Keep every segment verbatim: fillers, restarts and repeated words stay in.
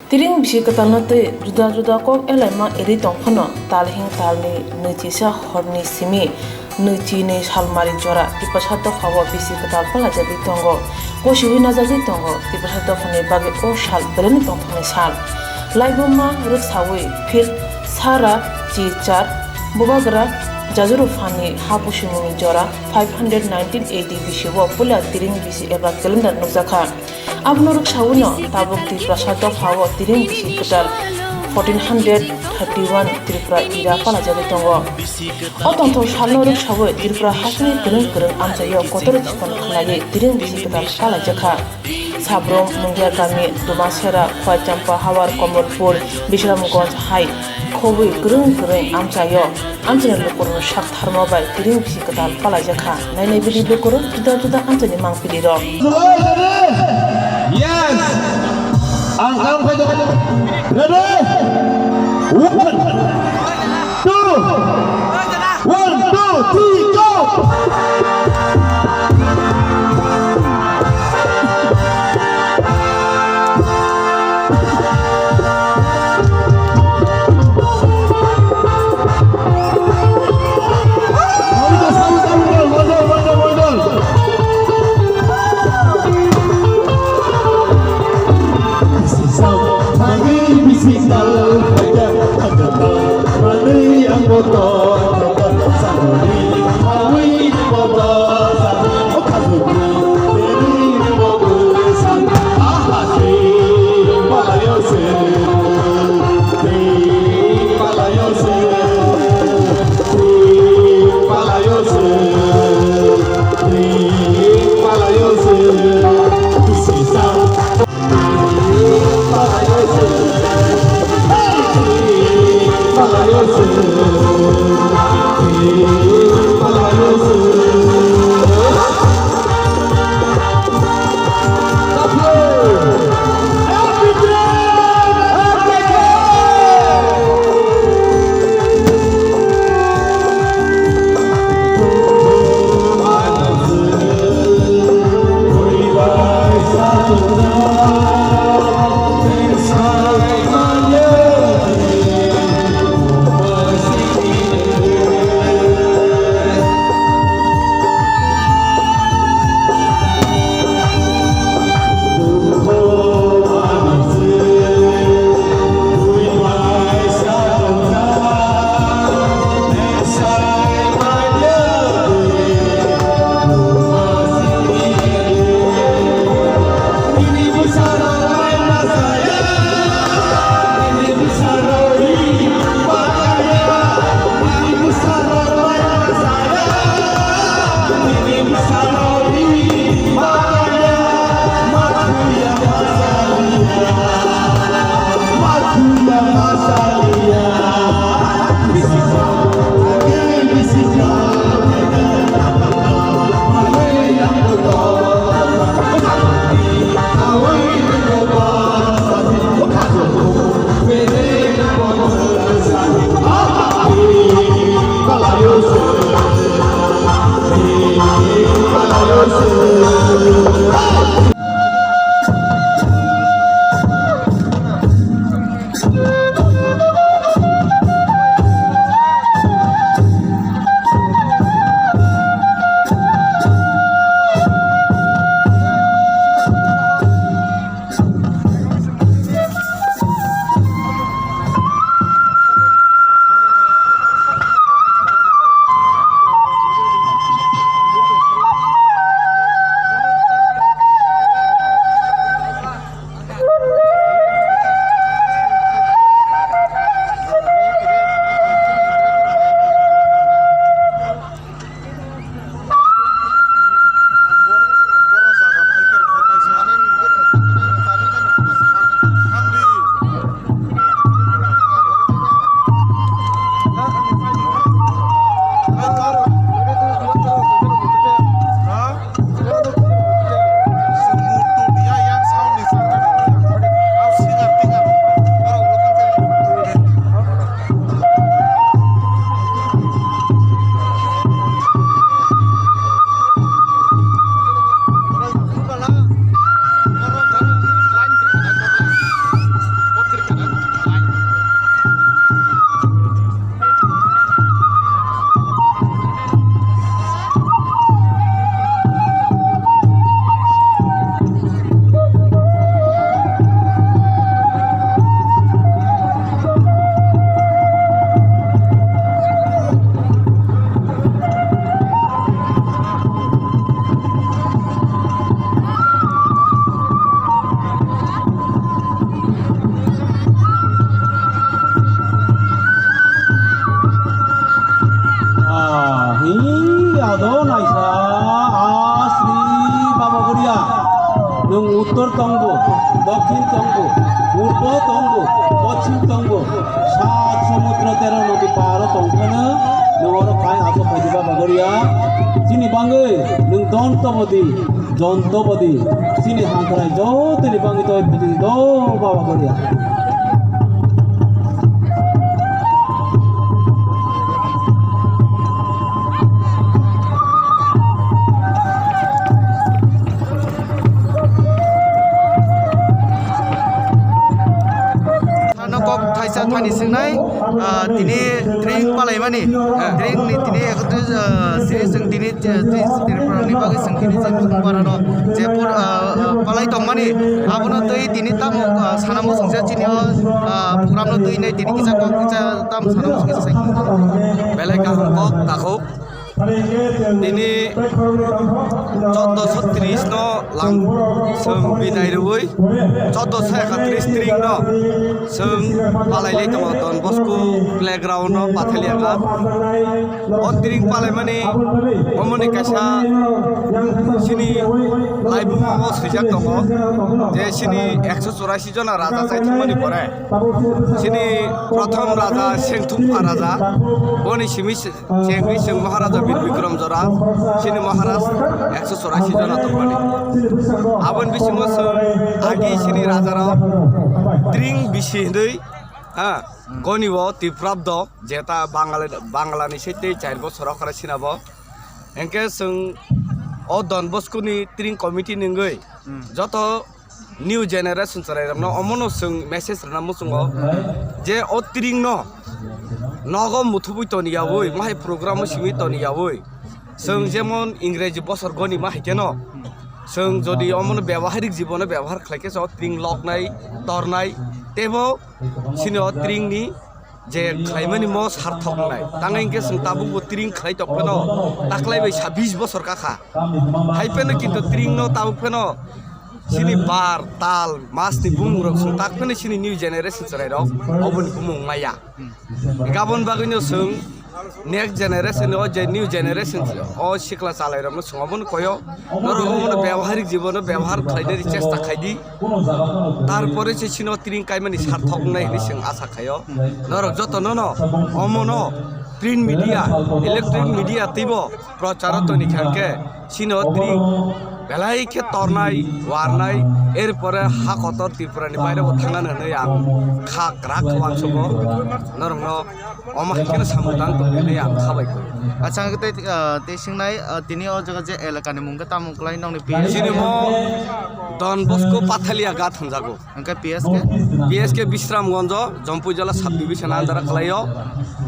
Tiring bisi kwtalno twi juda juda kok elaima eri tong phano, talhing talni nwichisa horni simi nwichi nwi salmari jora Tiprasa dophao bisi kwtal palajagwi tongo. Kosiwi najagwi tongo Tiprasa dophani bagwi o sal belai tongthokni sal. Laibuma rwksawi phil sara chi char bubagra Jajuru phani ha pusimungni jora five hundred nineteen A D bisio puila tiring bisi eba calendar nukjakha. Abono rwksawi no tabuk Tiprasa dophao tiring bisi kwtal fourteen hundred thirty one Tripura ira palajagwi tongo. O tongthok salno rwksawi Tripura hasteni kwrwng kwrwng amchaio kotor chikon khlaiwi tiring bisi kwtal palajakha. Sabrum, Mungia kami, Dumasera, Khwaichampa, Hawar, Komolpur, Bisramganj hai khobwi kwrwng kwrwng amchaio amchaini lukurokno sak tharma bai tiring bisi kwtal palaijak kha. Nainai bidi lukurok juda juda amchaini mangpili rok. Yes! Ang kam khai dong. Ready? One, two, one, two, three, go! Bangwi nwng don tobodi, jon tobodi, chini hamkrai jotoni bangwi tei bini do baba goria. Ano kok thaisa thani singnai, ah, tini tring palaimani, tring ni tini ekatris, ah, sini sing tini, ah, tini Tripura ni bagwi sing tini je Tripura no je pur, ah, ah, palai tongmani, abono twi tini tamo, ah, sana muchung se chini o, ah, program no twi nai tini kisa kok kisa tamo sana muchung se sai. Belai kaham kok takhuk. Tini choddo sotris no lang song binai rwi, choddo soi ekatris tring no song palai lai tongo Don Bosco playground no Pathalia ghat. O tring palai mani omoni kaisa sini laibuma o swijak tongo je sini ekso chorasi jona raja chai thangmani pore sini prothom raja Sengthumkha raja boni simi Chengwi chwng Maharaja Bir Bikram Jora, chini Maharaj ekso chorasi jona tongmani. Aboni bisingo chwng agi chini rajarok tring bisi hinwi, ha, gonibo Tiprabdo, jeta Bangla, Banglani sete char bosor okra sinabo. Hengke chwng o Don Bosco ni tring committee ni wngwi joto new generation chwrairokno omono chwng message rwna muchungo je o tringno nogo muthubwi toniyawi, mahai program o simi toniyawi, chwng jemon Ingreji bosor goni ma hai kheno chwng jodi omono byabaharik jibono byabahar khlai khe se o tring loknai, tornai, teibo chini o tringni je khlaimani mo sarthok wngnai. Tang hingke chwng tabukbo tring khlai tongphano, taklai bai sabis bosor kakha. Hai phano kintu tringno tabuk phano chini bar, tal, masni bumungrok chwng tak phano chini new generation chwrairok oboni bumung maya. Gabon bagwino chwng next generation o je new generation o sikla chalairokno chwng obono koyo. Norok omono byabaharik jibono byabahar khlainani chesta khaidi. Tarpore se chino tring kaimani sarthok wngnai hinwi chwng asa khaio. Norok jotono no omono print media, electronic media teibo procharo toni kha hwnkhe chino tring belai khe tornai, warnai, erpore ha kotor Tripura ni baire bo thangna hinwi ang kha kwrak khe uansukgo. Norokno Omo hai kheno samung tang tong hinwi ang kha bai kho. Acha, ang tei, ah, tei singnai, ah, tini o jaga je elaka ni mung khe tamo kwlai nokni P S? Chini mo Don Bosco Pathalia ghat hwnjago. Hwnkhe P S khe? P S khe Bisramganjo, Jampui Jala sub division under khlaio.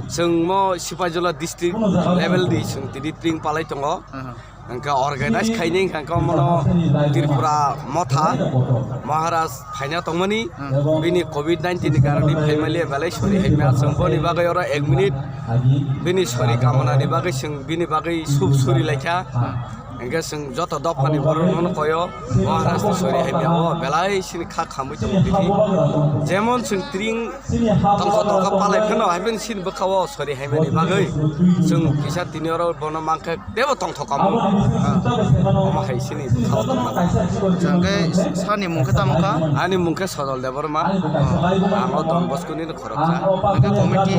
Chwng mo Sipaijala district level di chwng tini tring palai tongo. Aha. Hwnkhe organize khaini hwnkhe omono Tripura Motha Maharaj phaina tongmani, hmm, bini covid nineteen ni karani phaimaliya belai sori haimya, chwng boni bagwi oro ek minute bini sori kamana ni bagwi chwng bini bagwi sub suri laikha. Hwnkhe chwng joto dophani borok nono koyo Maharaj ni sori haimya o belai sini kha khamwi tongo bithi. Jemon chwng tring tongkha tongkha palai phano, hai phano chini bwkha o sori haimani bagwi chwng kisa tini oro bono mankhe teibo tongthok kamo. Omo hai chini bwkha o tongma. Hwnkhe sani mung khe tamo kha? Ani mung khe Sojol Debbarma. Ang o Don Bosco ni khoroksa. Hwnkhe committee?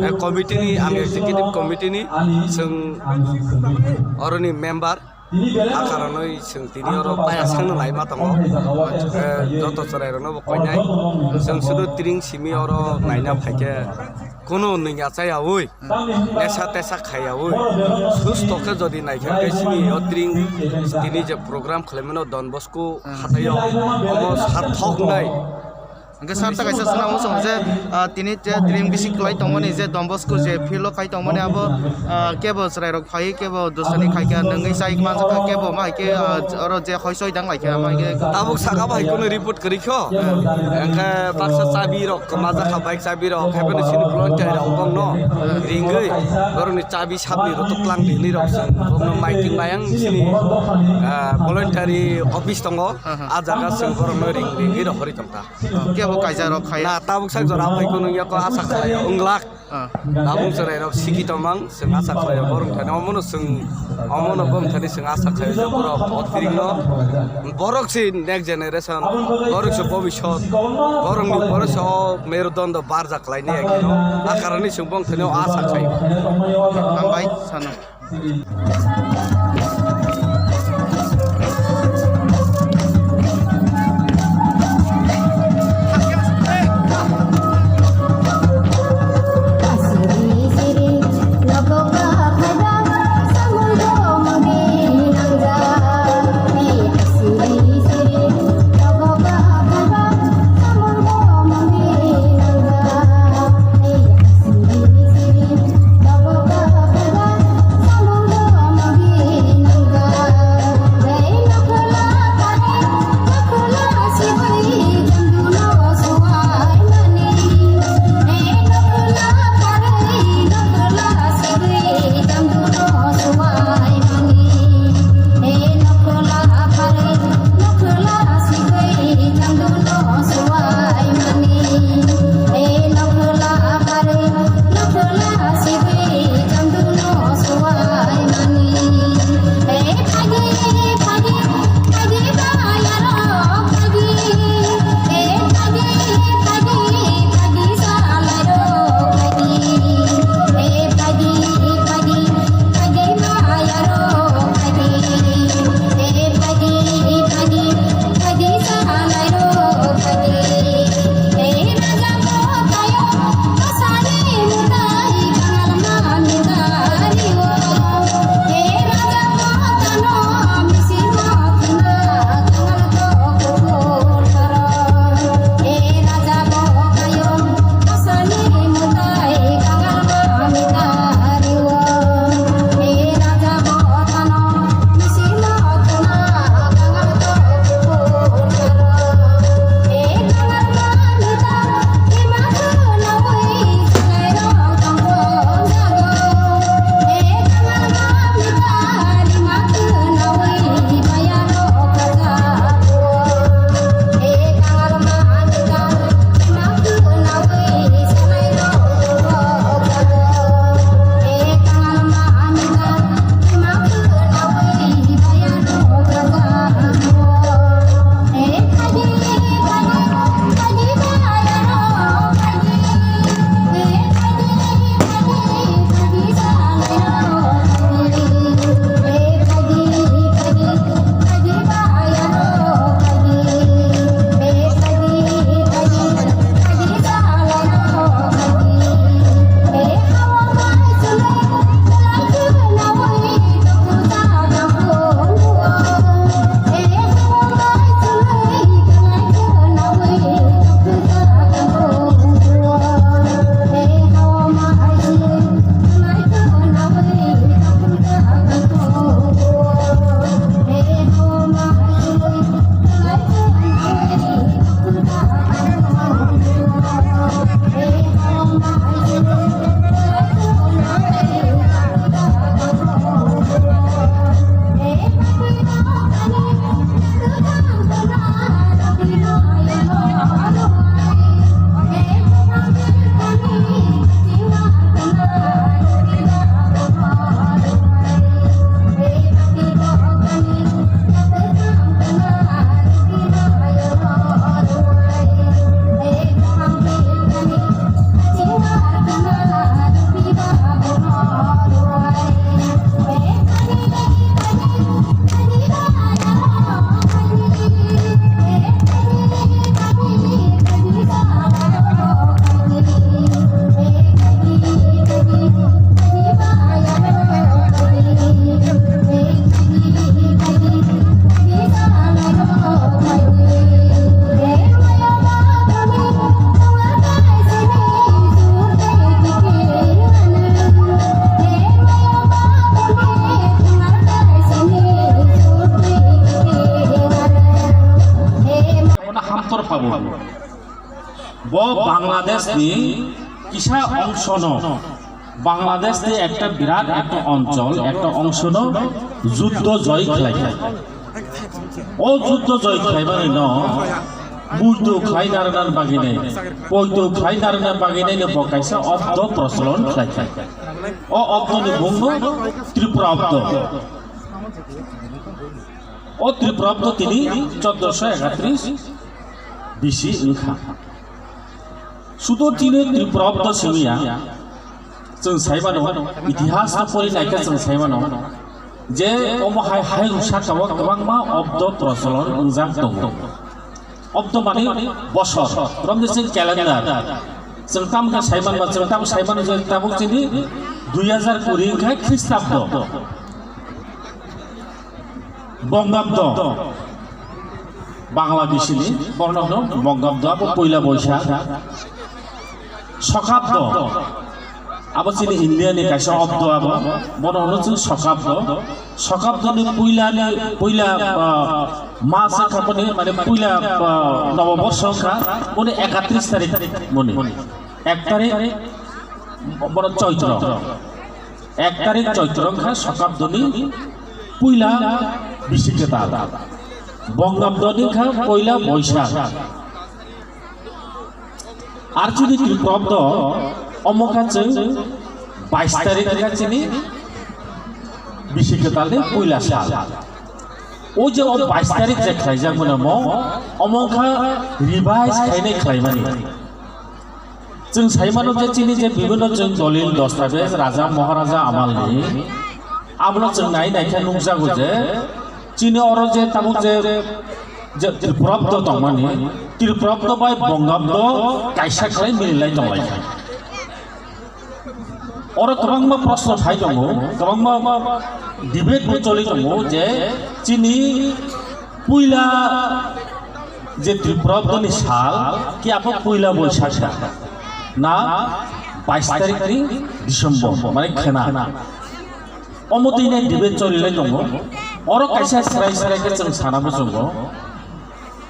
Eh, committee ni, ang executive committee ni, chwng oroni member. A karonwi chwng tini oro paya sangno laima tongo. Eh, joto chwrairokno bo koinai. Chwng sudu tring simi oro naina phaikhe kunu nungya chayawi, nesa tesa khayawi, susto khe jodi naikha khe chini o tring tini je program khlaimano Don Bosco hataio omo sarthok wngnai. Hwnkhe sir ta kaisa swnamo chwng je, ah, tini je tring bisi kwlai tongmani je Don Bosco je field o khai tongmani abo, ah, kebo chwrairok phai kebo dusani khai khe nungwi chai manjak kha kebo ma hai khe, ah, oro je hoi soi dang lai khe ama hai khe. Tabuk saka bai kunu report kwrwi kho. Hwnkhe baksa chabi rok kwmajak kha, bike chabi rok, hai phano chini volunteer rok bongno ringwi borokni chabi sabni rok twklang di hinwi rok chwng bongno maiting bai ang chini, ah, voluntary office tongo. Ah jaga chwng borokno ring ringwi rok hori tong kha. Kebo kaisa rok khai. Na, tabuk sak jora bai kunu yako asa khlai unglak. Ah. Tabuk chwrai rok sigi tongmang, chwng asa khlai borok thani omono chwng, omono bong thani chwng asa khlai borok otiring no. Borok si next generation, borok si bobisot, borok ni borok si o merudondo barja khlai ni agino. A karani chwng bong thani asa khlai. Hambai sano. Bo Bangladesh ni kisa ongsono, Bangladesh ni ekta birat ekta onchol, ekta ongsono juddo joy khlai khlai. O juddo joy khlaimani no muitu khlai narwkna bagwi nai, poito khlai narwkna bagwi nai no bo kaisa obdo procholon khlai khlai. O obdo ni mung no Tripura obdo. O Tripura obdo tini choddoso ekatris bisi wngkha. Sudo tini Tripura obdo simiya, chwng sai mano, itihas no pori naikhe chwng sai mano, je omo hai, hai rwsa kabo kwbangma obdo procholon wngjak tongo. Obdo mani bosor, romni chwng calendar. Chwng tamo khe sai manba, chwng tamo sai mano je tabuk chini dui hajar kuri wngkha Khristapdo. Bongabdo, Bangla bisini borno hwno Bongabdo, abo poila Boisak. Sokabdo, abo chini India ni kaisa obdo abo, bono hwno chwng Sokabdo. Sokabdo ni puila ni, puila, ah, mas wngkha boni, mane puila, ah, noboborso wngkha boni ekatris tarik boni. Ek tarik bono Choitro. Ek tarik Choitro wngkha Sokabdo ni puila bisi kwtal. Bongabdo ni wngkha poila Boisak. Ar jodi Tripura obdo omo kha chwng bais tarik wngkha chini bisi kwtal ni puila sal. O je o bais tarik je khlaijak mano mo, omo wngkha revise khainai khlaimani. Chwng sai mano je chini je bibhinno chwng dolil, dostabej, raja, moharaja amalni, abono chwng nai nai khe nukjago je chini oro je tabuk je, je Tripura obdo tongmani, Tripura obdo bai Bongabdo kaisa khlai mililai tonglai kha. Oro kwbangma proshno phai tongo, kwbangma debate bo choli tongo je chini puila je Tripura obdoni sal ki abo puila Boisak da na bais tarik ni December, mane khena. Omo twi nai debate choli lai tongo. Oro kaisa srai srai khe chwng sana muchungo.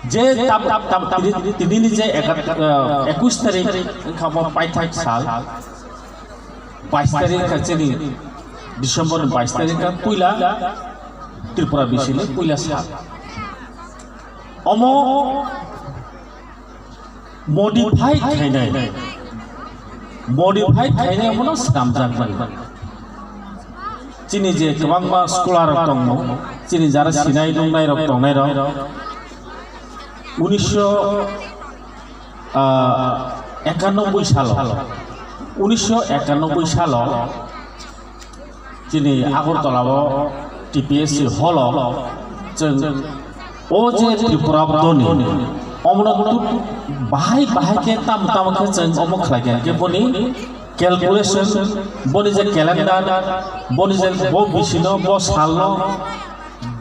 Je tab, tab, tab, tini, tini ni je ekat-, eh, ekush tarik wngkha bo paithak sal, bais tarik wngkha chini December ni bais tarik wngkha puila Tripura bisini puila sal. Omo modify khainai, modify khainai omono swnamjakmani. Chini je kwbangma scholar rok tongo, chini jara sinai nuknai rok tongnai rok, unisho, ah, ekanoboi salo, unisho ekanoboi salo, chini Agartala o T P S C hall o chwng o je Tripura Bodoni omono tu bahai bahai khe tam tam khe chwng omo khlai kha, khe boni calculation, boni je calendar, boni je bo bisino bo salno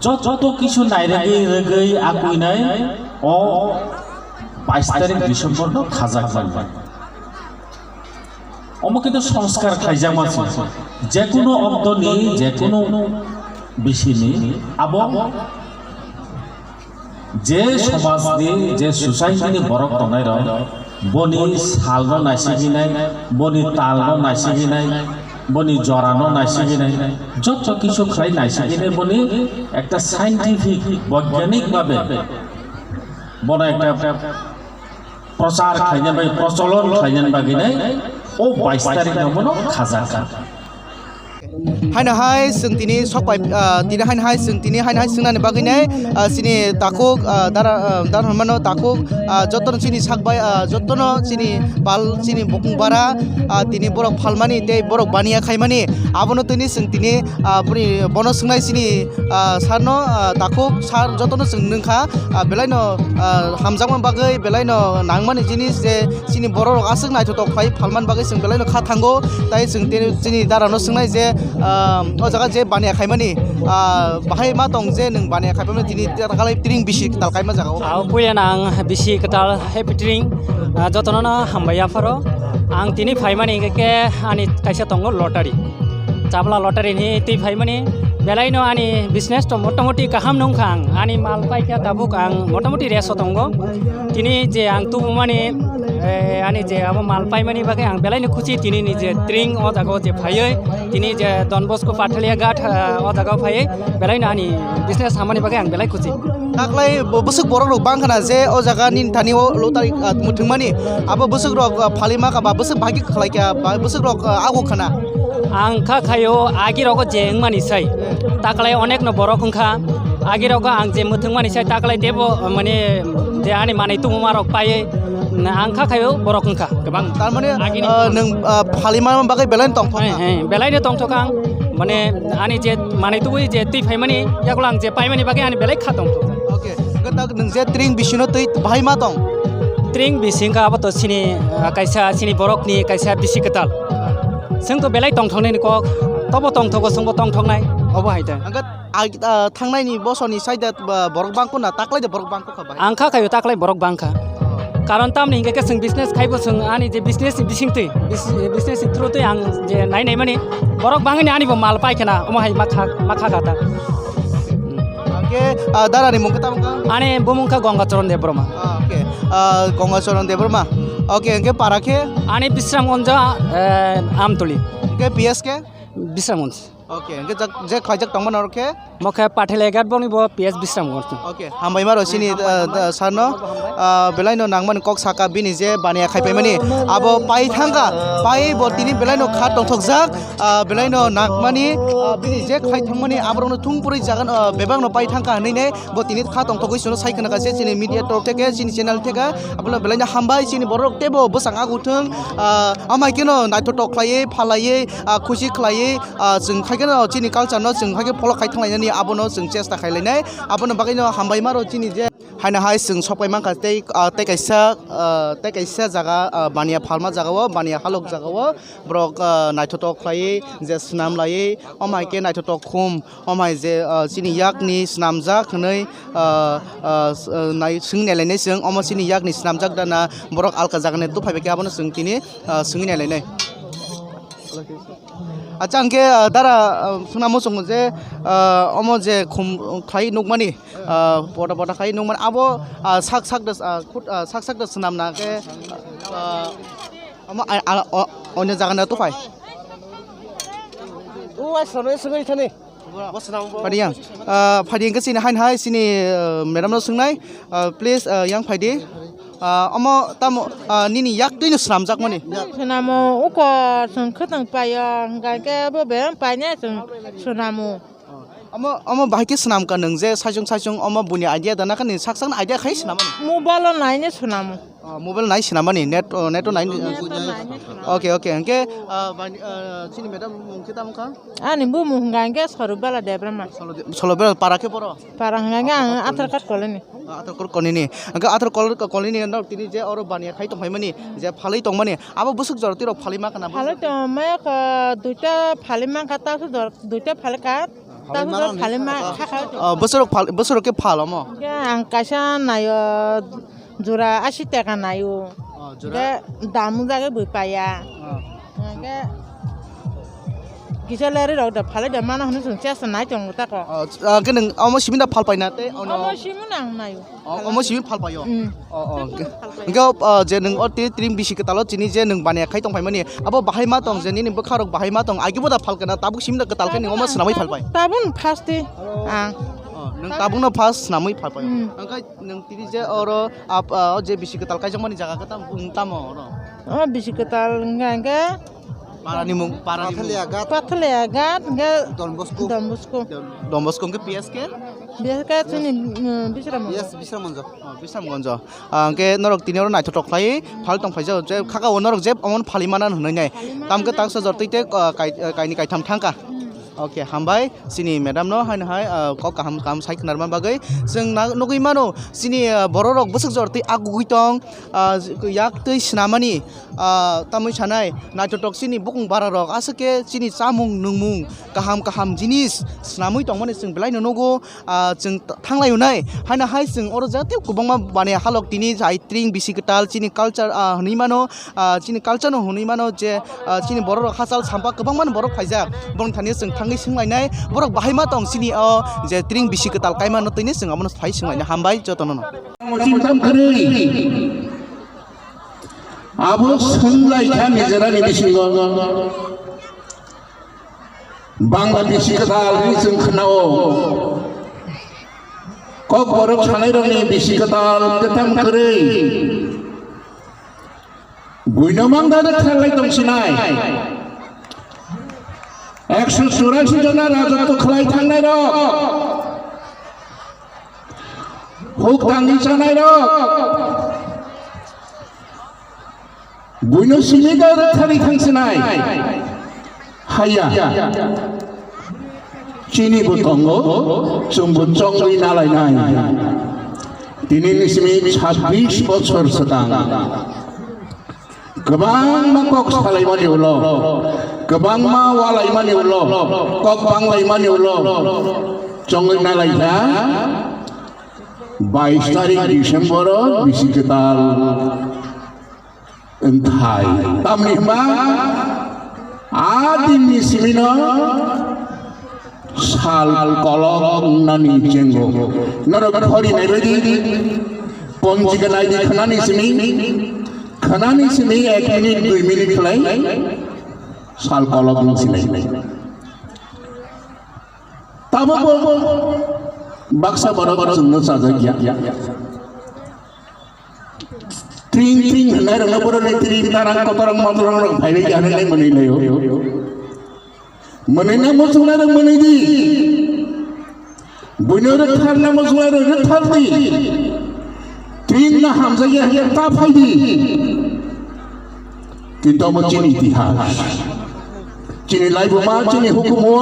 joto kisu nairwgwi rwgwi akuinai o bais tarik December no khajak mani. Omo kintu sanskar khlaijakma se. Jekunu obdoni, jekunu bisini abo je somajni, je society ni borok tongnai rok, boni salno naisigwinai, boni talno naisigwinai, boni jorano naisigwinai, joto kisu khlai naisigwinai boni ekta scientific, boigyanik bhabe bono ekta prochar khlaina bai, procholon khlaina bagwi nai o bais tarik no bono khajak kha. Haino hai chwng tini sok pai, ah, tini haino hai chwng tini haino hai chwngnani bagwi nai, ah, chini takhuk, ah, dara, ah, dara hwnmano takhuk, ah, jotono chini sak bai, ah, jotono chini pal, chini bukung bara, ah, tini borok phalmani tei borok baniya khaimani, abono tini chwng tini, ah, boni bono chwngnai chini ah, sarno, ah, takhuk sar jotono chwng nungkha, ah, belaino, ah, hamjakma bagwi belaino nangmani jinis je chini borok rok aswk naithotok khlai phalmani bagwi chwng belaino kha thango, tai chwng tini chini darano swngnai je, ah, o jaga je baniya khaimani, ah, bahai ma tong je nwng baniya khaipamani tini takalai tring bisi tal kaima jaga o. Ah, puilano ang bisi kwtal happy tring, ah, jotono no hambai yapharo. Ang tini phaimani hwnkhe khe ani kaisa tongo lottery. Chabla lottery ni twi phaimani belaino ani business to motamoti kaham nungkha ang. Ani mal paikha tabuk ang motamoti reso tongo. Tini je ang tubumani Eh, ani je abo mal paimani bagwi ang belaino khusi, tini ni je tring o jaga o je phaiwi, tini je Don Bosco Pathalia Ghat, ah, o jaga o phaiwi belaino ani business hamani bagwi ang belai khusi. Taklai bo-, bwswk borok rok bang khana je o jaga ni thani o lotari, ah, mwthwngmani, abo bwswk rok, ah, phalima kha ba bwswk bhagi khlai kha ba bwswk rok, ah, agu khana. Ang kha khaio agi rogo je wngmani sai. Taklai onek no borok wngkha. Agi rogo ang je mwthwngmani sai taklai tebo, mane, je ani manwi tongma rok paiwi, ang kha khaio borok wngkha kwbang. Tar mane, Agini ah, borok. Nwng, ah, phalima bagwi belai tongthok Hai, kha. Hai, belai no tongthok ang. Mane, ani je manwi tubui je twi phaimani, yagulo ang je paimani bagwi ani belai kha tongthok. Okay. Hwnkhe tak nwng je tring bisino twi bahai ma tong? Tring bisi wngkha abo to sini, ah, kaisa sini borokni kaisa bisi kwtal. Chwng to belai tongthoknai ni kok, tobo tongthogo chwngbo tongthoknai, obo hai ta. Hwnkhe, ah, ah, thangnaini bosorni side, ah, borok bangkho na taklai de borok bangkho kha bahai? Ang kha khaio taklai borok bangkha. Karon tamni hinkhe chwng business khaibo chwng ani je business ni bisingtwi, bis-, business ni through twi ang je nai nai mani borok bangni ani bo mal pai khana omo hai ma kha, ma kha kha ta. Hwnkhe, ah, darani mung khe tamo kha? Ani bumung kha Ganga Charan Debbarma. Ah, okay. Ah, Ganga Charan Debbarma. Okay, hwnkhe para khe? Ani Bisramganj, eh, Amtuli. Hwnkhe P S khe? Bisramganj. Okay, hwnkhe jak-, je khlaijak tongmani oro khe? Mo khe Pathalia Ghat boni bo P S Bisramganj. Okay, hambai maro sini, ah, da-, sarno, ah, belaino nangmani kok saka bini je baniya khai paimani abo pai thangkha, pai bo tini belaino kha tongthokjak. Ah, belaino nakmani, ah, bini je khai thangmani aborokno thung purui jagan, ah, bebakno pai thangkha hinwi ne bo tini kha tongthogwi chwngno sai khna kha se chini media tor theke, chini channel theke, abono belaino hambai chini borok teibo bwsang agu thung, ah, amai kheno naithotok khlaiwi, phalaiwi, ah, khusi khlaiwi, ah, chwng khai kheno chini culture no chwng hai khe follow khai thanglainani abono chwng chesta khailainai, abono bagwino hambai maro chini je. Haino hai chwng sok pai mankha tei, ah, tei kaisa, ah, tei kaisa jaga, ah, baniya phalma jaga o, baniya halok jaga o borok, ah, naithotok khlaiwi je swnam laiwi, omo hai khe naithotok khum, omo hai je, ah, chini yakni swnamjak hwnwi, ah, ah, s-, ah, nai-, swngwi nailainai chwng, omo chini yakni swnamjak da na borok alka jagani tubuphaikha abono chwng tini, ah, swngwi nailainai. Acha hwnkhe, ah, dara, ah, swngna muchungo je, ah, omo je khum khlai nukmani, ah, pota pota khlai nukmani abo, ah, sak sak de, ah, khut, ah, sak sak de swnamna khe, ah, omo a, a, o, onyo jaga na tuphai. O, ai, sono swngwi thani. Phaidi ang, ah, phaidi hwnkhe chini haino hai chini, ah, madam no swngnai, ah, please, ah, yang phaidi. Ah, omo tamo, ah, nini yak twi no swnamjakmani? Swnamo uko chwng khwtwng paio, hwnkha khe bo bebak painai chwng swnamo. Omo, omo bahai khe swnamkha nwng je saichung saichung omo buini idea da na khe nini sak sakni idea khai swnamani? Mobile o naine swnamo. Ah, mobile nai swnamani, net, oh, net o nai. Net o naine swnamo. Okay, okay, hwnkhe, ah, bani, ah, chini madam mung khe tamo kha? Ani bumung hwnkha hwnkhe Sorobala Debbarma. Solo de-, Sorobala para khe boro? Para hwnkha hwnkhe ang Athar card colony. Ah, Athar card colony ni. Hwnkhe Athar card colony ni norok tini je oro baniya khai tongphaimani, je phalwi tongmani, abo bwswk jora twi rok phalwi ma khana? Phalwi tongmaya kha duita phalwi mankha, tasu jora duita phalwi kha, tasu jora phalwi ma kha kha. Ah, bwswk rok phal-, bwswk rok khe phal omo? Hwnkhe ang kaisa naio, jora asi taka naio. Oh, jora. Hwnkhe damu jagwi bui paiya. Oh. Hwnkhe kisa leri rok da phalai da mano hwnwi chwng chesta nai tongo tako. Oh, ah, khe nwng omo simi da phal paina tei ono? Omo simi nang naio. Oh, omo simi phal paio? Mm. Oh, oh, hwnkhe, hwnkhe, oh, je nwng o twi tring bisi kwtalo chini je nwng baniya khai tongphaimani, abo bahai ma tong je nini bwkha rok bahai ma tong, agi bo da phal kana, tabuk simi da kwtal khe nwng omo swnamwi phal pai? Tabuk first twi ang. Oh, nwng tabuk no first swnamwi phal pai. Mm. Hwnkhe nwng tini je oro ap-, ah, o je bisi kwtal kaijakmani jaga khe tamo, bung tamo oro? O bisi kwtal hwnkha hwnkhe parani mung, parani mung. Pathalia Ghat. Pathalia Ghat hwnkhe Don Bosco. Don Bosco. Don Bosco hwnkhe P S khe? P S khe chini, mm, Bisramganj. Yes, Bisramganj. Oh, Bisramganj. Ah, hwnkhe norok tini oro naithotok khlai phal tong phaijak je khaka o norok je omo phali mana hwnwi nai. Tamkhe taksa jor twi te, ah, kai-, ah, kaini kaitham thangkha. Mm. Okay, hambai chini madam no haino hai, ah, kok kaham kaham sai khwnarma bagwi. Chwng na-, nugwi mano chini, ah, borok rok bwswk jor twi agugwi tong, ah, yak twi swnamani, ah, tamwi sanai naithotok chini bukung bara rok aswk khe chini chamung nungmung kaham kaham jinis swnamwi tongmani chwng belai no nugo, ah, chwng thanglai unai haino hai chwng oro jateo kwbangma baniya halok tini jai tring bisi kwtal chini culture, ah, hwnwi mano. Ah, chini culture no hwnwi mano je, ah, chini borok rok hachal sampa kwbangma borok phaijak, borok thani chwng thangwi swnglainai borok bahai ma tong chini o je tring bisi kwtal kaima no tini chwng abono phai swnglainai. Hambai jotono no. Mochim tam kwrwi. Abo swnglai kha nijera ni bisingo. Bangla bisi kwtal hwnwi chwng khwnao. Kokborok sanairokni bisi kwtal kwthang kwrwi. Buino mangda de khlai tong sinai. Ekso churasi jona rajotw khlai thangnai rok. Huk tangwi chanai rok. Buino simi da thari thang sinai. Haya. Chini bo tongo, chwngbo chongwi nalainai. Tini ni simi chabbish bochor swkang. Kwbangma kok salaimani ulo, kwbangma walaimani ulo, kok banglaimani ulo, chongwi nalaikha bais tarik December o bisi kwtal. Wngthai. Tamni hwnba, a dinni simino sal kolok wngnani chengo. Norok khori naibaidi, ponjika naidi khwnani simi, khwnani simi ek minute, dui minute khlai sal kolok wng sinai. Tamo bo baksa borok chwngno chajak ya. Tring tring hwnai rokno borok ni tring tarang kotorang motorang rok phaiwi ya hwnwi mwnwi laio. Mwnwi na muchungnai rok mwnwi di. Buino rwkthar na muchungnai rok rwkthar di. Tring na hamjak ya hwnwi ta phai di. Kintu omo chini itihas. Chini laibuma, chini hukumu,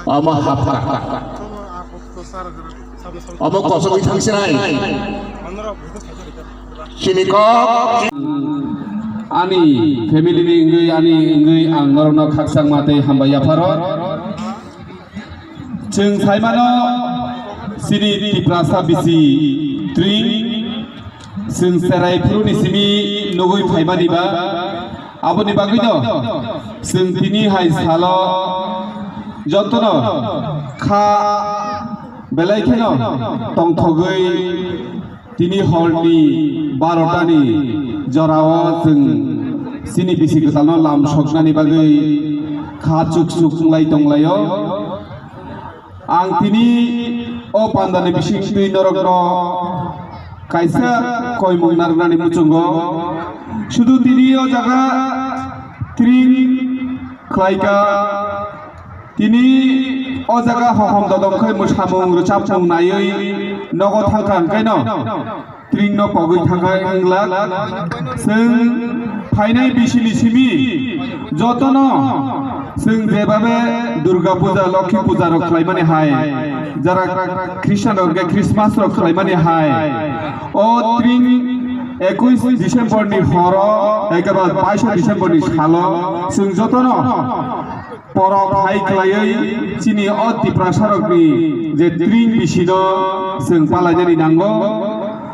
omo hapha. Omo kosogwi thangsinai. Chini kok. Ani family ni wngwi, ani wngwi ang norokno khakchangma tei hambai yapharo. Chwng saimano chini Tiprasa bisi tring, chwng cherai phuruni simi nugwi phaimani ba, aboni bagwino chwng tini hai salo jotono kha belai kheno tongthogwi tini horni barotani jorao chwng chini bisi kwtalno lam soknani bagwi kha chuk chuk wnglai tonglaio. Ang tini o pandani bisingtwi norokno kaisa koimung narwknani muchungo. Sudu tini o jaga tring khlaika, tini o jaga hohom dodom khai mwsamung rwchapmung naiwi nogo thangkha, hwnkhaino tringno pogwi thangkha wnglak. Chwng phainai bisini simi jotono chwng jebabe Durga Puja, Lokhi Puja rok khlaimani hai, jara Christian rok khe Christmas rok khlaimani hai, o tring ekuis December ni horo, ekaba bais December ni salo chwng jotono porok hai khlaiwi chini o Tiprasarokni je tring bisino chwng palainani nango.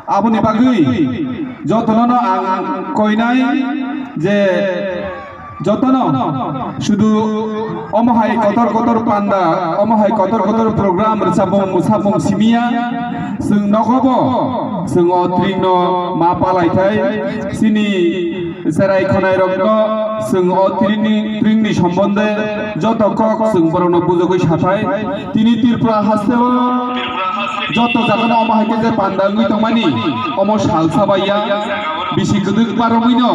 Aboni bagwi jotono no ang koinai je jotono sudu omo hai kotor kotor panda, omo hai kotor kotor program rwchapmung mwsapmung simiya, chwng nogobo chwng o tringno ma palaithai chini cherai khwnairokno chwng o tringni, tringni sombonde joto kok chwng borokno bujogwi sathai. Tini Tripura hasteo joto jagano omo hai khe je panda wngwi tongmani, omo salsa baiya, bisi kwdwk baromwino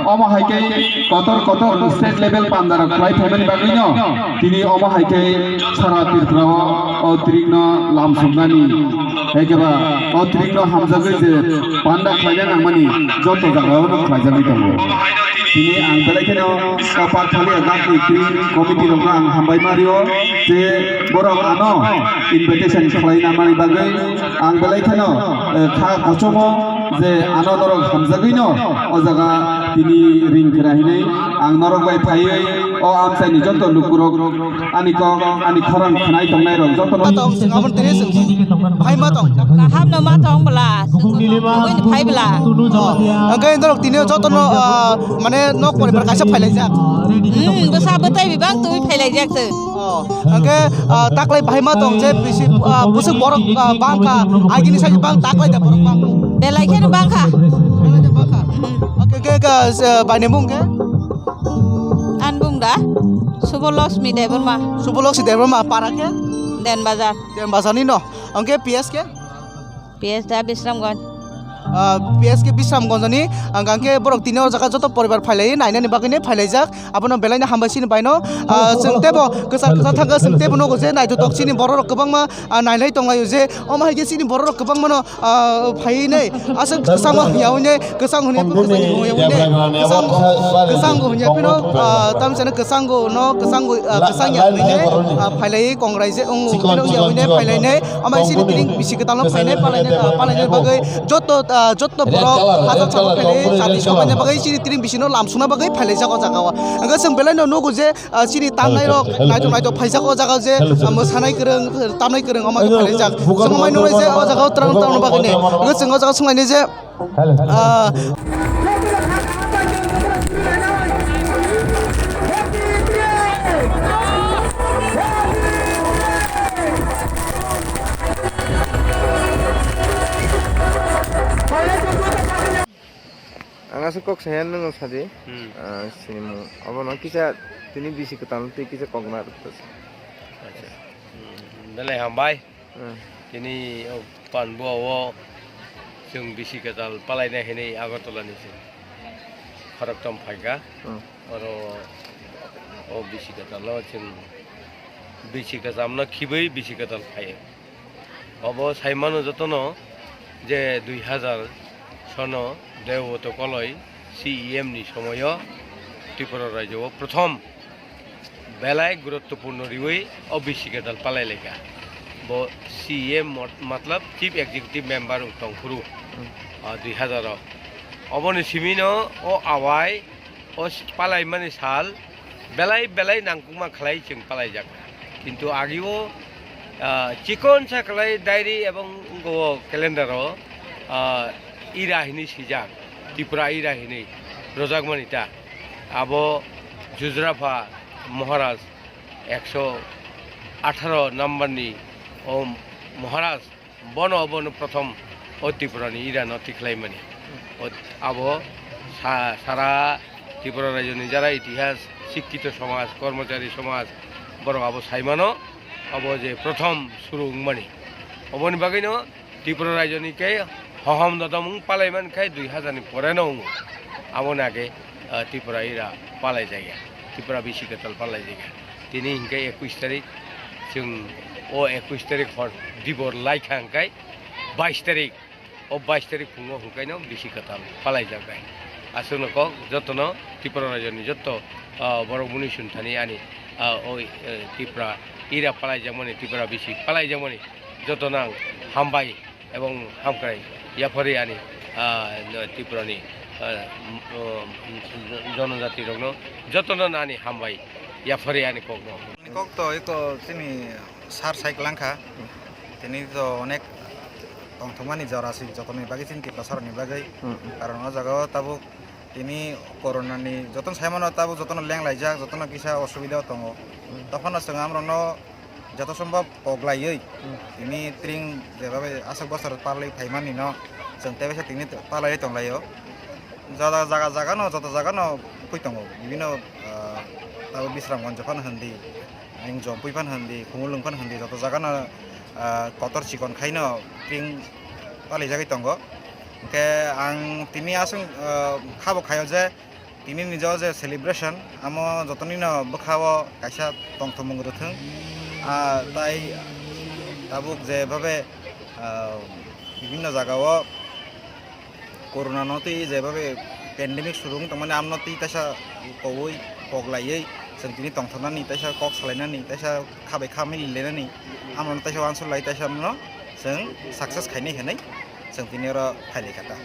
omo hai khe kotor kotor state level pandarok khlai phaimani bagwino tini omo hai khe sara Tripura o, o tringno lam soknani hai khe ba o tringno hamjagwi je panda khlaina nangmani joto jagao no khlaijagwi tongo. Tini ang belai kheno o Pathalia Gangni tring committee rokno ang hambai ma rio je borok ano invitation khlaina mani bagwi ang belai kheno, eh, kha kochongo je ano norok hamjagwino o jaga tini ring khna hinwi ang norok bai phaiwi o amchaini joto lukurok ani kok, ani khorang khnai tongnai rok joto no. Tong sing abon tini sing sing. Phai ma tong. Kaham no ma tong bla. Sing sing. Phai bla. Oke, norok tini joto no, ah, mane nok poribar kaisa phailaijak. Hmm, bwsa bwtai bibak twi phailaijak se. Oh, oke, ah, taklai bahai ma tong je bisi, ah, busuk borok, ah, bangkha, agini sai bang taklai da borok bang. Belai khe bangkha. Belai da bangkha. Hmm, oke. Ah, s-, ah, baini mung khe? An bung da? Subolosmi Debbarma. Subolosmi Debbarma, para khe? Den Bazar. Den Bazar ni no. Angkhe P S khe? P S da Bisramganj. Ah, P S khe Bisramganj ni. Ang angkhe borok tini o jaga joto poribar phailai, nainani bagwi ne phailaijak. Abono belai no hambai sini baino. Ah, chwng tebo kwchar kwchar thangkha, chwng tebo nogo je naithotok chini borok rok kwbangma, ah, nailai tonglaio je. Omo hai khe chini borok rok kwbangma no ah, phaiwi nai, aswk kwchangma hwnyawi nai, kwchang hwnwi phano kwchang hwnyawi nai, kwchang, kwchang hwnyawi phano, ah, tamsano kwchango no, kwchango, ah, kwchang ya hwnwi nai, ah, phailaiwi kongrai je wng phano hwnyawi nai, phailai nai, amai sini tiring bisi kwtal no phainai, palainai, ah, palainai bagwi joto, ah, joto borok hachal salo phailai, chati soknaina bagwi sini tiring bisi no lamsukna bagwi phailai jago jaga o. Hwnkhe chwng belai no nugo je, ah, chini tangnai rok naithok naithok phaijak o jaga o je, ah, mwsanai kwrwng, tamnai kwrwng omo khe phaijak. Chwng omo nuknai je o jaga o twrang twrang bagwi ni. Hwnkhe chwng o jaga o swnglainai je, ah, Ang aswk kok saya nwng sadi. Hmm. Ah, sinimung. Abono kisa tini bisi kwtal twi kisa kok na rwkha. Acha. Hmm. Belai hambai. Hmm. Tini o Panbua o chwng bisi kwtal palaina hinwi Agartala ni se khorokthom phaikha. Hmm. Oro o bisi kwtal o chwng bisi kwcham no khibwi bisi kwtal phaio. Obo sai mano jotono je dui hazar sono Debabrata Koloi C E M ni somoio Tripura rajyo o prothom belai guruttopurno riwi o bisi kwtal palai laikha. Bo C E M mot-, matlab Chief Executive Member wng tong phuru, hmm, ah, dui hazar o. Oboni simino o awai o s-, palaimani sal belai belai nangkukma khlai chwng palaijak. Kintu agio, ah, chikon sa khlai diary ebong wngkha o calendar o, ah, ira hinwi swijak, Tripura ira hinwi rwjakmani ta. Abo Jujrapha Maharaj ekso atharo number ni o Maharaj. Bono, bono prothom o Tripura ni ira no tikhlaimani. O, abo sa-, sara Tripura rajyo ni jara itihas, sikkito somaj, kormochari somaj, borok abo saimano, abo je prothom suru wngmani. Oboni bagwino Tripura rajyo ni khe hohom dodom wng palaiman khai dui hazar ni pore no wngo. Aboni age, ah, Tripura ira palaijagya, Tripura bisi kwtal palaijagya. Tini hinkhe ekush tarik, chwng o ekush tarik hor dibor laikha hwnkhe bais tarik, o bais tarik phungo hwnkhaino bisi kwtal palaijak bai. Aswkno kok jotono Tripura rajyoni joto, ah, borok muni sunthani ani, ah, o, eh, Tripura ira palaijakmani, Tripura bisi palaijakmani jotono ang hambai. Ebong hamkrai yapharwi ani, ah, Tripurani, ah, m-, o, jonojati rokno jotono ani hambai yapharwi ani kokno. Ni kok to eko chini sar sai kwlangkha. Tini to onek tongthokmani jora si jotoni bagwi chini Tiprasa rokni bagwi. Hmm. Karon o jaga o tabuk tini corona ni jotono sai mano tabuk jotono lenglaijak, jotono kisa osubida o tongo. Hmm. Tophano chwng amrokno joto sombhob kok laiwi, hmm, tini tring jebabe aswk bosor parlwi phaimani no chwng tebaisa tini parlaiwi tonglaio. Jada jaga jaga no, joto jaga no wngwi tongo, bibino, ah, tabuk Bisramganj phano hwndi, Ringjom pui phano hwndi, Khumulwng phano hwndi, joto jaga no, ah, kotor chikon khai no tring palaijagwi tongo. Hwnkhe ang tini aswk, ah, khabo khaio je, tini ni jo je celebration, amo jotoni no bwkha o kaisa tongthokmung rwthwng. Ah, tai tabuk je bhabe, ah, bibinno jaga o corona no twi je bhabe pandemic suru wng tongmani, amno twi taisa kowi kok laiwi chwng tini tongthoknani, taisa kok salainani, taisa kha bai kha mili lainani, amno taisa uansuk lai, taisa no chwng success khainai hinwi chwng tini oro phailaikha ta.